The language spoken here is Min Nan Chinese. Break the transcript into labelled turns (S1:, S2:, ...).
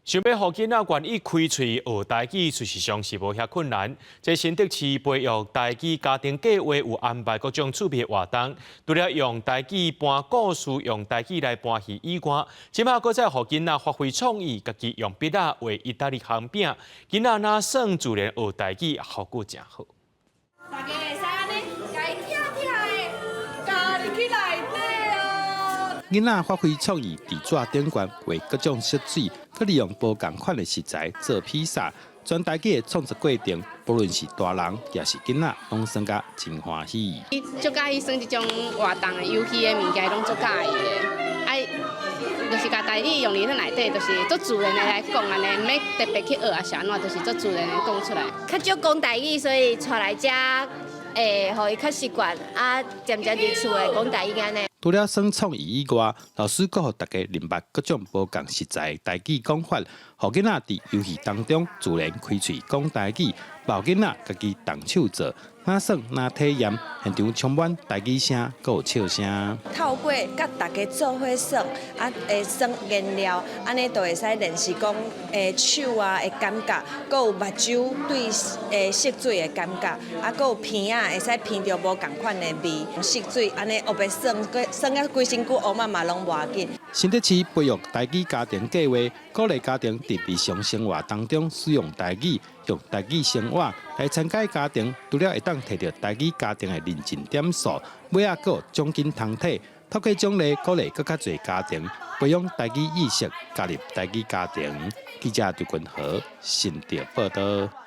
S1: 想欲予囡仔願意開喙學台語，事實上是無遐困難。這新竹市培育台語家庭計畫有安排各種趣味活動，除了用台語搬故事、用台語來搬戲以外，這馬閣再予囡仔發揮創意，家己用筆仔畫意大利烘餅。囡仔若耍自然學台語，效果誠好。
S2: 大家會使按呢，共伊拆拆的，加入去內底哦。
S3: 囡仔發揮創意，佇紙頂懸畫各種色水，閣利用無仝款的食材做披薩。全台語的創作過程，不論是大人抑是囡仔，攏耍甲真歡喜。
S4: 足佮意耍這種活動的遊戲的物件，攏足佮意的。啊，就是共台語用佇咱內底，就是足自然的來講按呢，毋免特別去學抑是按怎，就是足自然的講出來。
S5: 較少講台語，所以帶來遮會予伊較習慣，啊，漸漸佇厝會講台語按呢。
S3: 除了耍創意以外，老師閣予大家認捌各種無仝食材的台語講法，予囡仔佇遊戲當中自然開喙講台語，嘛予囡仔家己動手做，若耍若體驗，現場充滿台語聲，閣有笑聲。
S6: 透過佮大家做伙耍，啊，會耍顏料，按呢就會使練習講，手啊的感覺，閣有目睭對色水的感覺，啊，閣有鼻仔會使鼻著無仝款的味，色水按呢烏白耍，耍甲規身軀烏嘛嘛攏無要緊。
S3: 新竹市培育台語家庭計畫，鼓勵家庭佇日常生活當中使用台語，用台語生活來參加家庭，除了會當提著台語家庭的認證點數，尾仔閣有獎金通提，透過獎勵鼓勵閣較濟家庭培養台語意識，加入台語家庭。記者劉君和新竹報導。